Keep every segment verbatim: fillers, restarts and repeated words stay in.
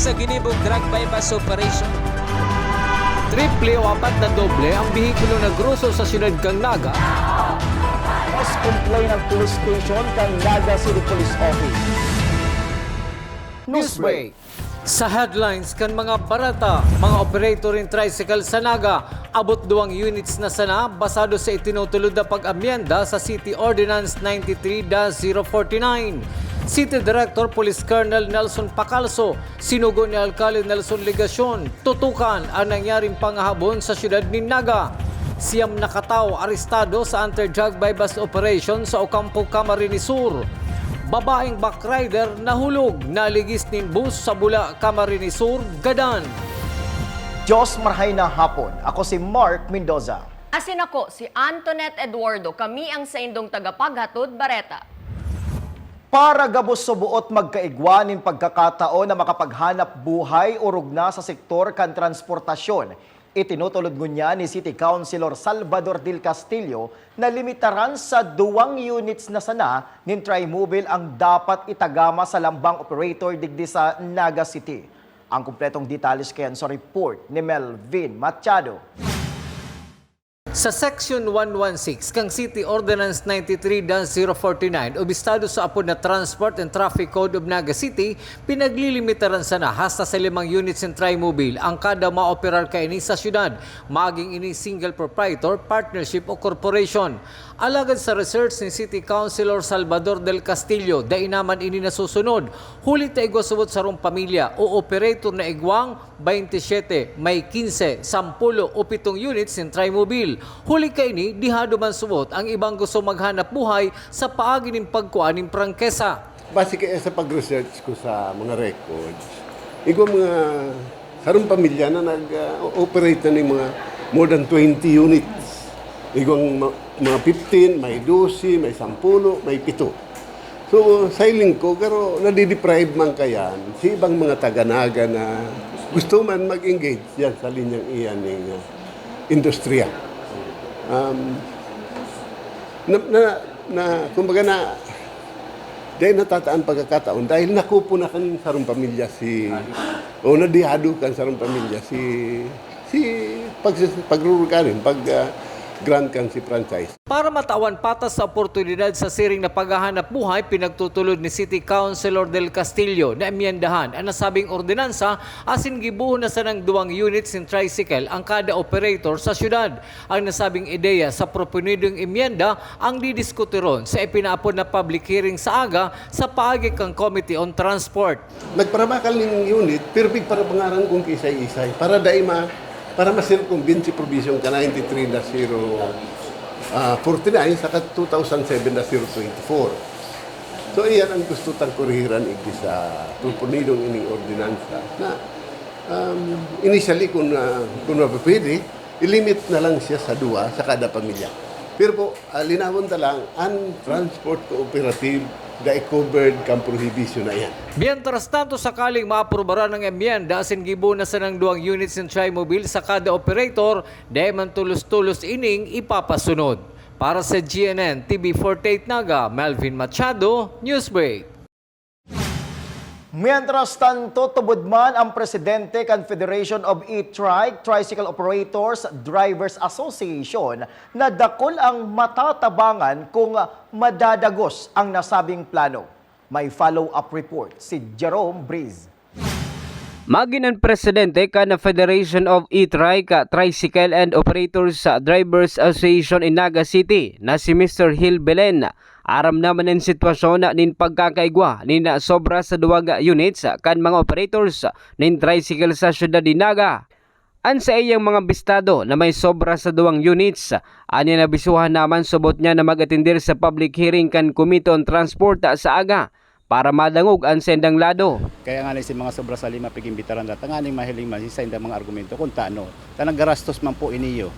Sa ginibong drug buy-bust operation. Triple o apat na doble ang behikulo na groso sa siyudad kan Naga. Mas complain ang police station kan Naga City Police Office. Newsbreak. Sa headlines kan mga bareta, mga operator nin tricycle sa Naga, abot duwang units na sana basado sa itinutulod na pag-amyenda sa City Ordinance ninety-three dash zero forty-nine. City Director Police Colonel Nelson Pacalso, sinugo ni Alcalde Nelson Legacion, tutukan ang nangyaring pangahabon sa siyudad nin Naga. Siyam na katawo arestado sa anti-drug buy-bust operation sa Ocampo, Camarines Sur. Babaeng backrider nahulog, naligis nin bus sa Bula, Camarines Sur, gadan. Diyos marhay na hapon. Ako si Mark Mendoza. Asin ako, si Antoinette Eduardo. Kami ang saindong tagapaghatod bareta. Para gabos suboot magkaigwa nin pagkakataon na makapaghanap buhay orog na sa sektor kan transportasyon, itinutulod ngunyan ni City Councilor Salvador Del Castillo na limitaran sa duwang units na sana nin Trimobile ang dapat itagama sa lambang operator digdi sa Naga City. Ang kumpletong detalles kayan sa report ni Melvin Machado. Sa Section one one six kan City Ordinance ninety-three dash zero forty-nine o bistado sa apod na Transport and Traffic Code of Naga City, pinaglilimitaran sana hasta sa limang units nin Trimobile ang kada maoperar kaini sa syudad, maging ini single proprietor, partnership o corporation. Alagad sa research ni City Councilor Salvador Del Castillo, dai naman ini nasusunod, huli ta igwa subot sarong pamilya o operator na igwang baynte siyete, may kinse, sampulo o pitong units nin Trimobile. Huli kaini, dihado man subot ang ibang gusto maghanap buhay sa paagi nin pagkua nin prangkesa. Base kaya sa pag-research ko sa mga records, igwa mga sarong pamilya na nag, ah, operate na ning mga more than twenty units. Igwang ma-, mga fifteen, may dose, may sampulo, may pito. So, sa hiling ko, pero nadideprive man kayan si ibang mga taga-Naga na gusto man mag-engage yan sa linyang iyan ning, ah, industriya. Um, na, na, na, kumbaga na, dahil natataan pagkakataon, dahil nakupo na kan sarong pamilya si, o nadihado kan sarong pamilya si, si pag-, pagruruganin, pag, ah, grant kan si franchise. Para matawan patas sa oportunidad sa siring na paghahanap buhay, pinagtutulod ni City Councilor Del Castillo na emyendahan an nasabing ordinansa asin gibohon na sanang duwang units nin tricycle ang kada operator sa syudad. Ang nasabing ideya sa proponidong emyenda ang didiskutiron sa ipinaapod na public hearing sa aga sa paagi kan Committee on Transport. Nagparabakal ning unit, pero pigparabangaran kung kiisay-isay para dai ma-, para ma-circumvent si provision ka ninety-three dash zero, ah, forty-nine saka two thousand seven dash zero twenty-four. So, iyan ang gusto tang kurihiran igdi sa proponidong ining ordinansa na, um, initially, kung, ah, kung mapapwede, i-limit na lang siya sa duwa sa kada pamilya. Pero po, ah, linawon ta lang, ang transport cooperative dai covered kan prohibition na iyan. Mientras tanto, sakaling maaprubaran ang emyenda asin gibo na sanang duwang units nin Trimobile sa kada operator, dai man tolos-tolos ining ipapasunod. Para sa G N N T V forty-eight Naga, Melvin Machado, Newsbreak. Mientras tanto, tubod man ang presidente kan Federation of E-Trike, Tricycle Operators, Drivers Association na dakul ang matatabangan kung madadagos ang nasabing plano. May follow-up report si Jerome Breeze. Magin an presidente kan Federation of E-Trike, Tricycle and Operators Drivers Association in Naga City na si Mister Hil Belen. Aram naman an sitwasyon nin pagkakaigwa nin sobra sa duwang units kan mga operators nin tricycle sa siyudad nin Naga. An saiyang mga bistado na may sobra sa duwang units, ania nabisuhan naman subot niya na mag-atender sa public hearing kan Committee on Transport sa aga para madangog an saindang lado. Kaya nga na si mga sobra sa lima, pig-imbitaran ta tanganing mahiling man si saindang mga argumento kung tano. Ta naggarastos man po iniyo.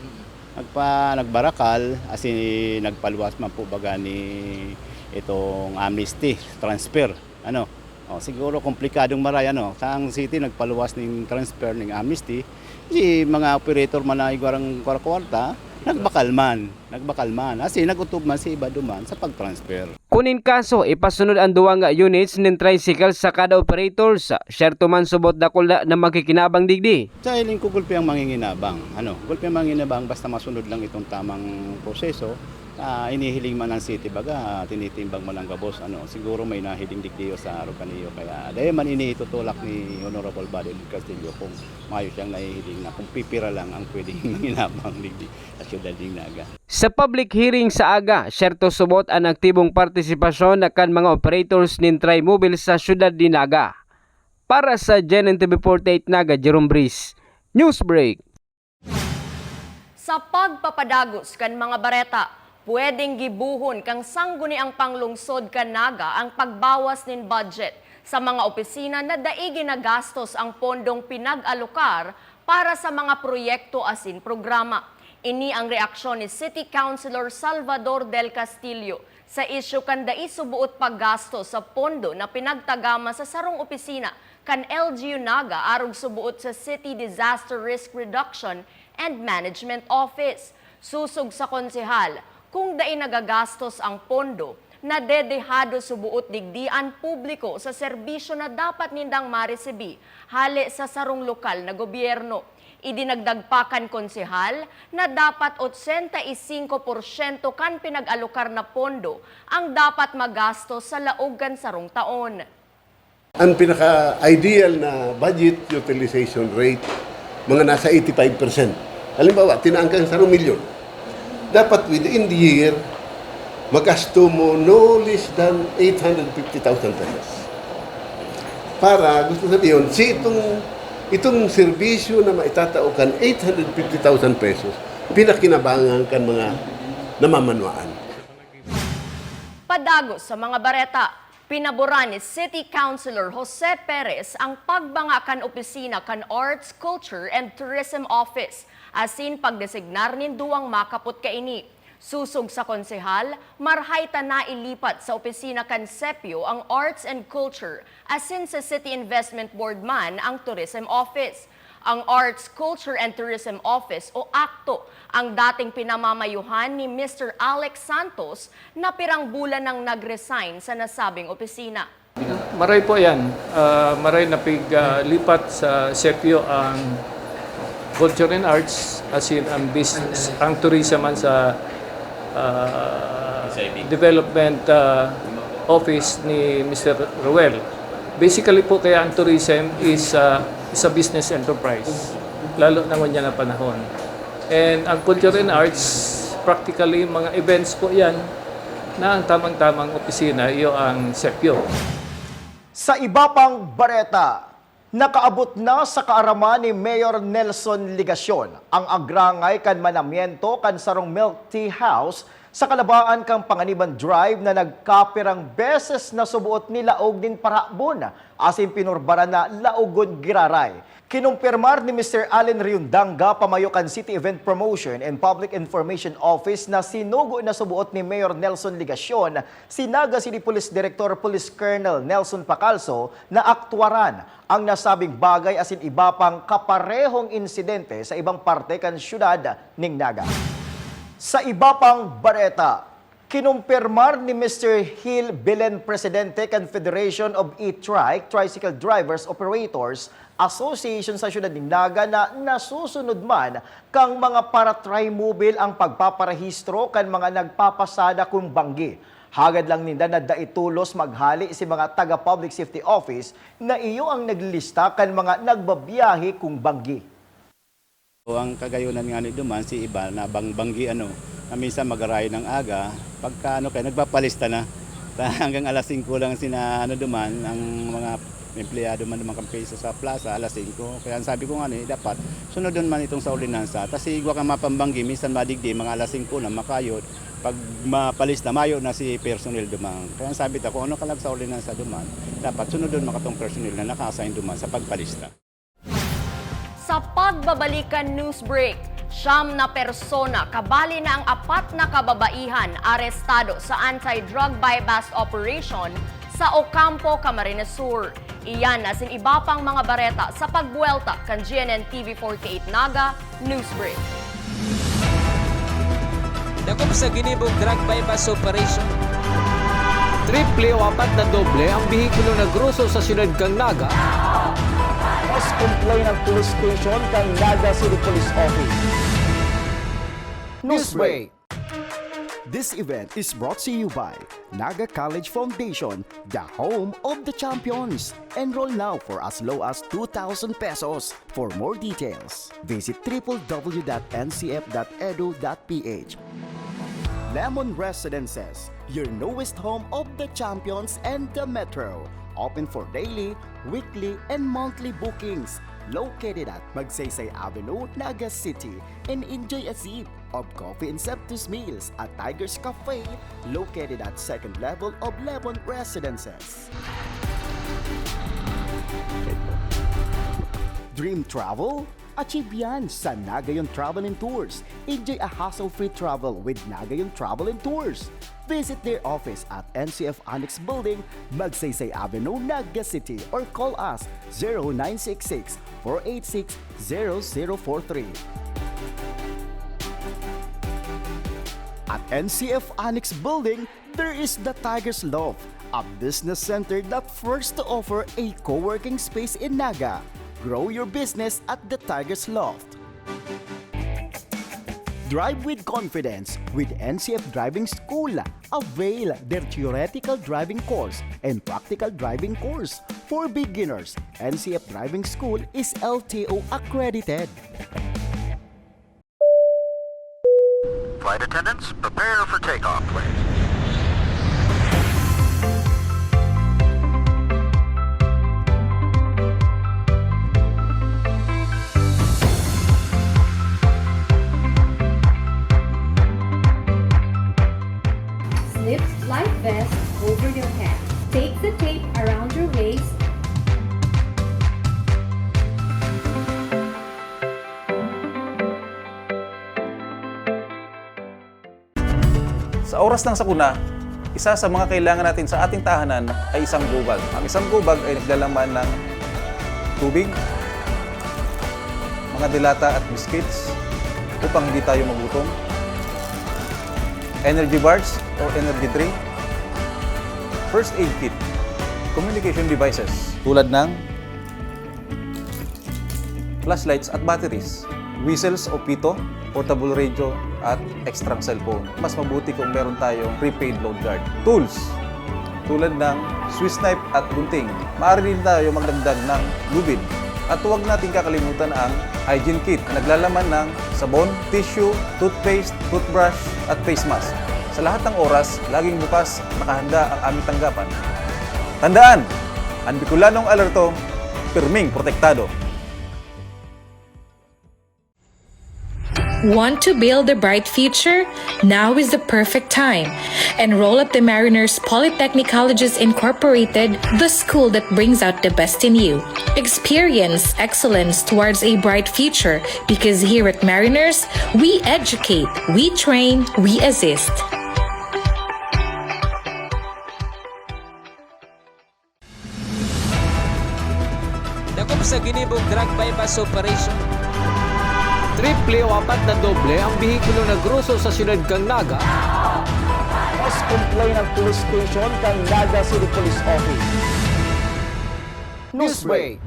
Nagpa-, nagbarakal, asin nagpaluwas man po baga ni itong amnesty, transfer. Ano? O, siguro komplikadong maray, ano? Sa ang city, nagpaluwas ning transfer, ning amnesty. Si mga operator man na igwarang kwarta-kwarta, nagbakal man. Nagbakal man. Asin nag-utob man si iba duman sa pag-transfer. Kun nin kaso, ipasunod an duwa nga units nin tricycle sa kada operators. Siyerto man, subot dakul na, na makikinabang digdi. Sa hiling ko, gulpi ang manginginabang. Ano, gulpi ang manginginabang, basta masunod lang itong tamang proseso. Ah, inihiling man ng city, baga, tinitimbang man ang gabos. Ano, siguro may nahiling digdi sa Arog Canijo. Kaya dahil man ini itutulak ni Honorable Buddy Castillo kung mayo siyang nahihiling na kung pipira lang ang pwedeng manginabang digdi sa siyudad nin Naga. Sa public hearing sa aga, siyerto, subot an aktibong partisipasyon na kan mga operators nin Trimobile sa siyudad nin Naga. Para sa G N N T V forty-eight Naga, Jerome Breeze, Newsbreak. Sa pagpapadagos kan mga bareta, pwedeng gibohon kan sangguniang panglungsod kan Naga ang pagbawas nin budget sa mga opisina na dai ginagastos ang pondong pinag-alokar para sa mga proyekto asin programa. Ini ang reaksyon ni City Councilor Salvador Del Castillo sa isyu kan dai suboot paggastos sa pondo na pinagtagama sa sarong opisina kan L G U Naga arog suboot sa City Disaster Risk Reduction and Management Office. Sosog sa konsehal, kung dai nagagastos ang pondo, nadedehado suboot digdi an publiko sa serbisyo na dapat nindang maresibi hale sa sarong lokal na gobyerno. Idinagdag pa kan konsehal na dapat ochenta y cinco porsyento kan pinag-alokar na pondo ang dapat magastos sa laog kan sarong taon. Ang pinaka-ideal na budget utilization rate, mga nasa eighty-five percent. Halimbawa, tinaan kang sarong milyon. Dapat within the year, magasto mo no less than eight hundred fifty thousand pesos. Para, gusto sabihin, si itong, itong serbisyo na maitatao kan eight hundred fifty thousand pesos, pinakinabangan kan mga namamanwaan. Padagos sa mga bareta, pinaboran ni City Councilor Jose Perez ang pagbanga kan opisina kan Arts, Culture and Tourism Office, asin pagdesignar nin duwang makapot kaini. Sosog sa konsehal, marhay ta nailipat sa opisina kan Sepio ang Arts and Culture, asin sa City Investment Board man ang Tourism Office. Ang Arts, Culture and Tourism Office o akto ang dating pinamamayohan ni Mister Alex Santos na pirang bulan nang nag-resign sa nasabing opisina. Maray po yan. Ah, maray na pig, ah, lipat sa Sepio ang Culture and Arts, asin ang business, ang tourism man sa, ah, development, ah, office ni Mister Ruel. Basically po, kaya ang tourism is, ah, is a business enterprise, lalo na ngunyan na panahon. And ang Culture and Arts, practically, mga events po yan na ang tamang-tamang opisina, iyo ang Sepio. Sa iba pang bareta, nakaabot na sa kaaraman ni Mayor Nelson Legacion ang agrangay kan manamiento kan sarong milk tea house sa kalabaan kan Panganiban Drive na nagkapirang beses na suboot nilaog nin parabon asin pinurbaran na laogon giraray. Kinumpirmar ni Mister Allen Riondanga, pamayo kan City Event Promotion and Public Information Office, na sinugo na suboot ni Mayor Nelson Legacion si Naga City Police Director Police Colonel Nelson Pacalso na aktwaran ang nasabing bagay asin iba pang kaparehong insidente sa ibang parte kan syudad nin Naga. Sa iba pang bareta, kinumpirmar ni Mister Gil Belen, presidente kan Federation of E-Trike Tricycle Drivers Operators Association sa syudad nin Naga, na nasusunod man kan mga para-trimobil ang pagpaparehistro kan mga nagpapasada kun banggi. Hagad lang ninda na dai tolos maghale si mga taga Public Safety Office na iyo ang naglilista kan mga nagbabiyahe kun banggi. O, ang kagayonan ngani duman, si iba na bang-, banggi, ano, na minsan mag-aray ng aga, pagka, ano, kaya nagpapalista na. Ta-, hanggang alas singko lang sina, ano, duman, ang mga empleyado man duman kan PESO sa plaza, alas singko. Kaya ang sabi ko ngani, dapat sunodon man itong sa ordinansa. Tas si igwa kan mga pambanggi, minsan madigdi, mga alas singko na, makayod. Pag mapalista, mayo na si personnel duman. Kaya ang sabi ta, kung ano kalag sa ordinansa duman, dapat sunodon man katong personnel na naka-assign duman sa pagpalista. Sa pagbabalik kan news break, siyam na persona, kabali na ang apat na kababaihan, arestado sa anti-drug buy-bust operation sa Ocampo, Camarines Sur. Iyan asin iba pang mga bareta sa pagbuwelta kan G N N T V forty-eight Naga News Break. Dakop sa ginibong drug buy-bust operation. Triple o apat na doble ang behikulo na groso sa siyudad kan Naga. Mas complain ang police station kan Naga City Police Office. Newsbreak. This event is brought to you by Naga College Foundation, the home of the champions. Enroll now for as low as two thousand pesos. For more details, visit triple w dot n c f dot edu dot p h. Lemon Residences, your newest home of the champions and the metro. Open for daily, weekly, and monthly bookings. Located at Magsaysay Avenue, Naga City, and enjoy a sip of coffee and sumptuous meals at Tiger's Cafe, located at second level of Lemon Residences. Dream travel? Achieve yan sa Nagayon Travel and Tours. Enjoy a hassle-free travel with Nagayon Travel and Tours. Visit their office at N C F Annex Building, Magsaysay Avenue, Naga City, or call us zero nine six six, four eight six, zero zero four three. At N C F Annex Building, there is the Tiger's Loft, a business center that first to offer a co-working space in Naga. Grow your business at the Tiger's Loft. Drive with confidence with N C F Driving School. Avail their theoretical driving course and practical driving course. For beginners, N C F Driving School is L T O accredited. Flight attendants, prepare for takeoff, please. Slip life vest over your head. Take the tape around your waist. Sa oras ng sakuna, isa sa mga kailangan natin sa ating tahanan ay isang gobag. Ang isang gobag ay naglalaman ng tubig, mga delata at biscuits upang hindi tayo magutom, energy bars o energy drink, first aid kit, communication devices tulad ng flashlights at batteries, whistles o pito, portable radio, at extrang cellphone. Mas mabuti kung meron tayong prepaid load guard. Tools, tulad ng Swiss knife at gunting. Maaari din tayo magdagdag ng lubid. At huwag nating kakalimutan ang hygiene kit na naglalaman ng sabon, tissue, toothpaste, toothbrush, at face mask. Sa lahat ng oras, laging bukas, nakahanda ang aming tanggapan. Tandaan, ang Bicolanong alerto, pirming protektado. Want to build a bright future? Now is the perfect time. Enroll at the Mariners Polytechnic Colleges Incorporated, the school that brings out the best in you. Experience excellence towards a bright future, because here at Mariners, we educate, we train, we assist. Dakop sa ginibong drug buy-bust operation. Triple o apat na doble ang behikulo na groso sa siyudad kan Naga. Mas complain ang police station kan Naga City Police Office. Newsbreak.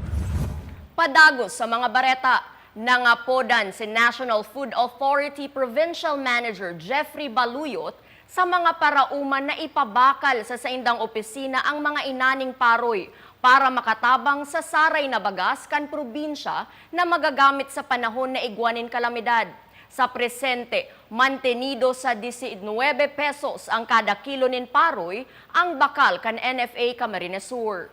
Padagos sa mga bareta, nangapodan si National Food Authority Provincial Manager Jeffrey Baluyot sa mga parauman na ipabakal sa saindang opisina ang mga inaning paroy para makatabang sa saray na bagas kan probinsya na magagamit sa panahon na igwa nin kalamidad. Sa presente, mantenido sa disinwebe pesos ang kada kilo nin paroy ang bakal kan N F A Camarines Sur.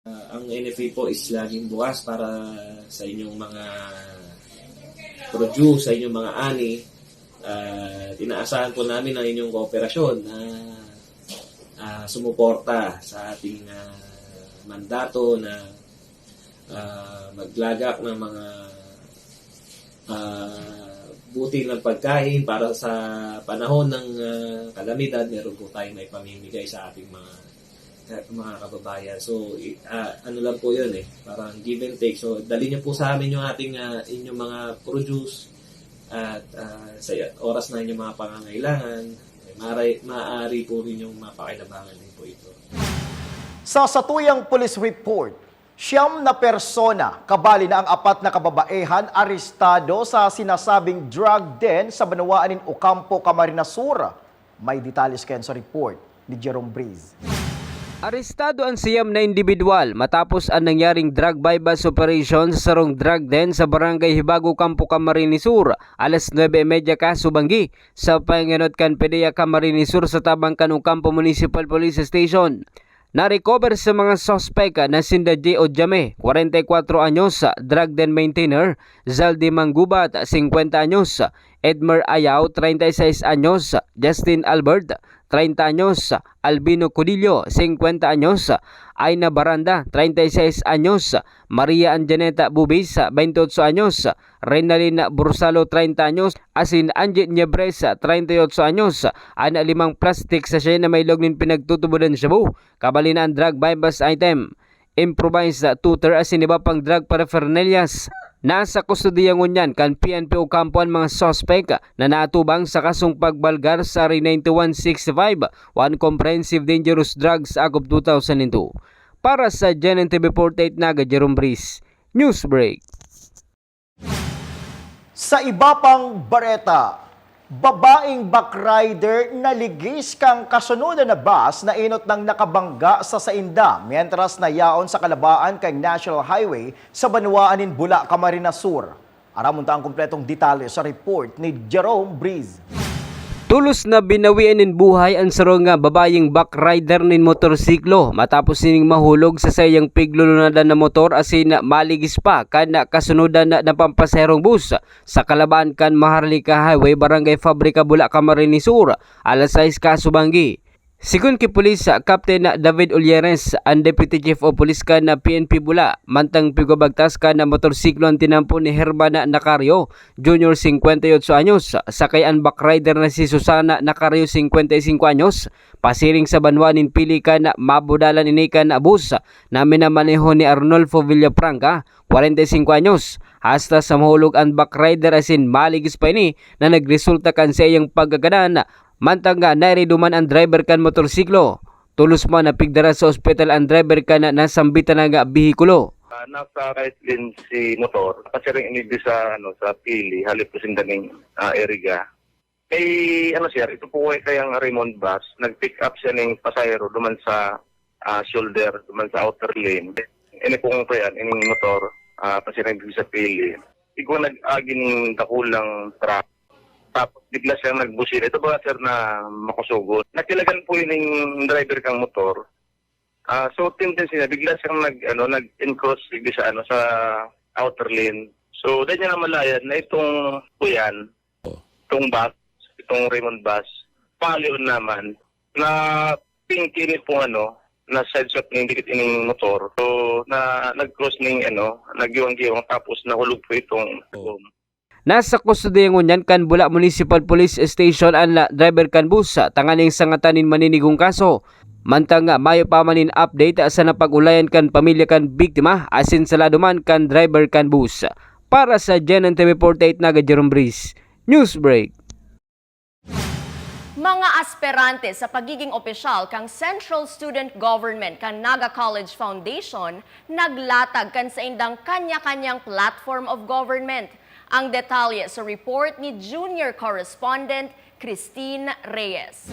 Ah, ang N F A po is laging bukas para sa inyong mga produce, sa inyong mga ani. At inaasahan po namin ang inyong kooperasyon na ah, sumuporta sa ating ah, mandato na ah, maglagak ng mga ah, butil ng pagkain para sa panahon ng ah, kalamidad, meron po tayong maipamimigay sa ating mga ka- mga kababayan. So, i- ah, ano lang po yun eh, parang give and take. So, dali nyo po sa amin yung ating ah, inyong mga produce at ah, sa oras na inyong mga pangangailangan. Maaari, maaari po ninyong mapakinabangan din po ito. Sa satuyang police report, siyam na persona, kabali na ang apat na kababaehan, arestado sa sinasabing drug den sa banwaan nin Ocampo, Camarines Sur. May detalye kayan sa report ni Jerome Breeze. Arestado an siyam na indibidwal matapos an nangyaring drug buy-bust operation sa sarong drug den sa Barangay Hibago, Campo Camarines Sur, alas nuebe y media kasubanggi, sa pangenot kan PDEA Camarines Sur sa tabang kan Ocampo Municipal Police Station. Na-recover sa mga suspek na sinda J. Ojame, kwarenta y kwatro anyos, drug den maintainer, Zaldi Manggubat, singkwenta anyos, Edmer Ayao, treinta y seis anyos, Justin Albert, treinta anyos, Albino Codillo, singkwenta anyos, Aina Baranda, treinta y seis anyos, Maria Anjaneta Bubis, veintiocho anyos, Renalyn Bursalo, treinta anyos, asin Angie Niebres, treinta y ocho anyos, an limang plastic sachet na mailog nin pinagtutubodan shabu, kabali na an drug buy-bust item, improvised tutor asin iba pang drug paraphernalias. Nasa kustodiya ngunyan kan P N P Ocampo an mga suspek na naatubang sa kasong pagbalgar sa R ninety-one sixty-five o an Comprehensive Dangerous Drugs Act of two thousand two. Para sa G N N T V forty-eight Naga, Jerome Breeze, Newsbreak. Sa iba pang bareta, babaeng backrider naligis kan kasunodan na bus na enot nang nakabangga sa sainda mientras na yaon sa kalabaan kan National Highway sa banwaan nin Bula, Camarines Sur. Aramon ta an kompletong detalye sa report ni Jerome Breeze. Tolos na binawian nin buhay an sarong babayeng backrider nin motorsiklo matapos sining mahulog sa saiyang piglulunadan na motor asin maligis pa kan kasunodan na pampasaherong bus sa kalabaan kan Maharlika Highway, Barangay Fabrica, Bula, Camarines Sur, alas sais kasubanggi. Sigon ki Pulis Captain David Ulyeres, an Deputy Chief of Police kan P N P Bula, mantang pigwabagtas kan motorsiklo an tinampo ni Herman Nacario Junior, singkwenta y ocho anyos, sakay an backrider na si Susana Nacario, singkwenta y singko anyos, pasiring sa banwa nin Pili kan mabudalan ini kan bus na minamaneho ni Arnulfo Villafranca, kwarenta y singko anyos, hasta sa mahulog an backrider asin maligis pa ini na nagresulta kan saiyang pagkagadan, mantang nairiduman an driver kan motorsiklo. Tolos man na pigdara sa ospital an driver kan nasambitan na behikulo. Ah, nasa right lane si motor, pasiring ini di sa, ano, sa Pili, halip ko sinda ning, ah, Iriga. Kay, ano, sir, ito po ay kayang Raymond Bus, nag-pick up siya ning pasahero duman sa, ah, shoulder, duman sa outer lane. Ini pong kuyan, ining motor, ah, pasiring di sa Pili. Igwa nag-agi ning dakulang truck. Tapos bigla siyang nagbusina. Ito ba, sir, na makusugon? Natilagan po ining driver kang motor. Ah, so, tendency niya, bigla siyang nag, ano, nag-encroach digdi sa, ano, sa outer lane. So, dahil niya namalayan na itong kuyan, itong bus, itong Raymond bus, palion naman, na pingkini pong, ano, na sideswipe ning dikit ining motor. So, na nag-cross ning, ano, nagyuwang-giwang, tapos nahulog po itong Nasa kustodiya ngunyan kan Bula Municipal Police Station an driver kan bus, tanganing sangatan nin maninigong kaso. Mantang mayo pa man nin update sa napag-ulayan kan pamilya kan biktima asin sa lado man kan driver kan bus. Para sa G N N T V forty-eight Naga, Jerome Breeze, Newsbreak. Mga aspirante sa pagiging opisyal kan Central Student Government kan Naga College Foundation naglatag kan saindang kanya-kanyang platform of government. Ang detalye sa report ni junior correspondent Christine Reyes.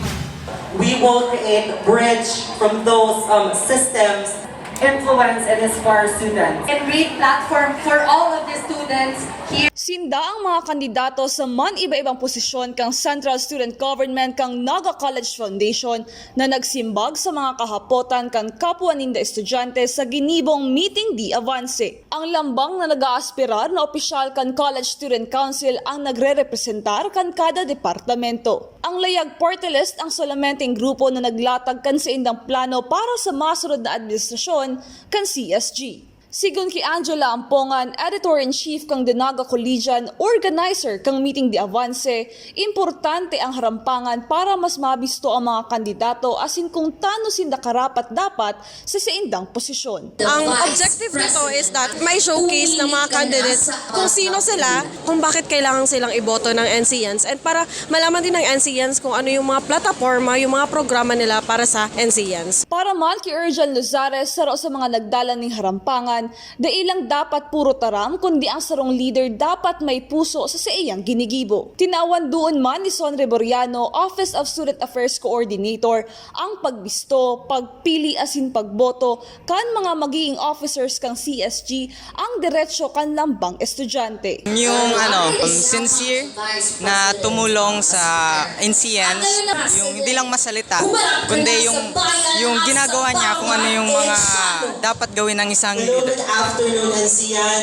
We will create bridge from those um, systems influence and inspire students. And create platform for all of the students here. Sinda ang mga kandidato sa man iba-ibang posisyon kan Central Student Government kan Naga College Foundation na nagsimbag sa mga kahapotan kan kapwa ninda estudyante sa ginibong Meeting D Avance. Ang lambang na nag-aaspirar na opisyal kan College Student Council ang nagrerepresentar kan kada departamento. Ang Layag Party List ang solamenteng grupo na naglatag kan saindang plano para sa masunod na administrasyon kan C S G. Sigon ki Angela Ampongan, Editor-in-Chief kan The Naga Collegian, organizer kan Meeting de Avance, importante an harampangan para mas mabisto an mga kandidato asin kun tano sinda karapat-dapat sa saindang posisyon. Ang objective nito is that may showcase ng mga candidates kung sino sila, kung bakit kailangan silang iboto ng N C Ns, and para malaman din ng N C Ns kung ano yung mga plataporma, yung mga programa nila para sa N C Ns. Para man ki Urjan Lozares, saro sa mga nagdalan ning harampangan, dai lang dapat puro taram, kundi ang sarong leader dapat may puso sa saiyang ginigibo. Tinawan duon man ni Son Reboriano, Office of Student Affairs Coordinator, ang pagbisto, pagpili asin pagboto kan mga magiging officers kan C S G ang diretso kan lambang estudyante. Yung ano, um, sincere na tumulong sa N C Ns, yung hindi lang masalita, kundi yung yung ginagawa niya kung ano yung mga dapat gawin ng isang leader.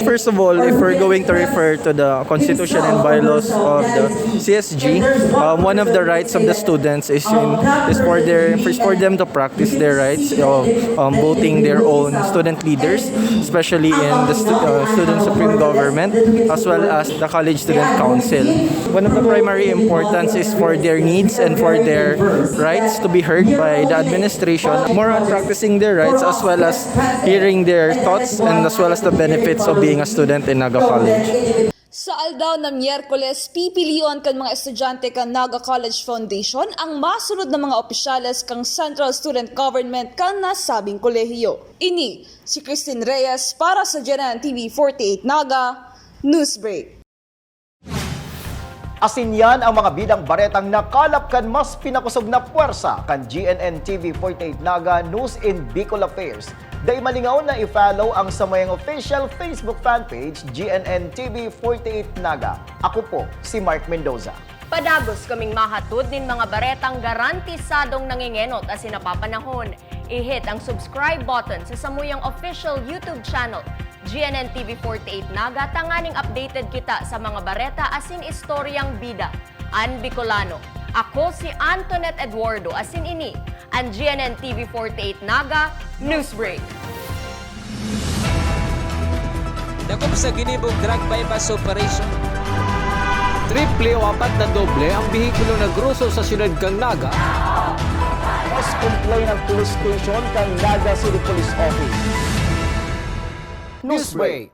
First of all, if we're going to refer to the constitution and bylaws of the C S G, um, one of the rights of the students is in is for their is for them to practice their rights of um, voting their own student leaders, especially in the stu- uh, student supreme government as well as the college student council. One of the primary importance is for their needs and for their rights to be heard by the administration. More on practicing their rights as well as hearing their thoughts and as well as the benefits of being a student in Naga College. Sa aldaw na Miyerkules, pipilion kan mga estudyante kan Naga College Foundation ang masunod na mga opisyales kan Central Student Government kan nasabing kolehiyo. Ini si Christine Reyes para sa G N N T V forty-eight Naga Newsbreak. Asin yan ang mga bidang baretang nakalap kan mas pinakosog na pwersa kan G N N T V forty-eight Naga News in Bicol Affairs. Dai malingaw na i-follow ang samuyang official Facebook fan page, G N N T V forty-eight Naga. Ako po si Mark Mendoza. Padagos kaming mahatod nin mga baretang garantisadong nangengenot asin napapanahon. I-hit ang subscribe button sa samuyang official YouTube channel, G N N T V forty-eight Naga, tanganing updated kita sa mga bareta asin istoryang bida. An Bicolano. Ako si Antoinette Eduardo asin ini an G N N T V forty-eight Naga Newsbreak. Dakop sa ginibong drug buy-bust operation. Triple o apat na doble ang behikulo na groso sa siyudad kan Naga. Mas complain ang police station kan Naga City Police Office. Newsbreak.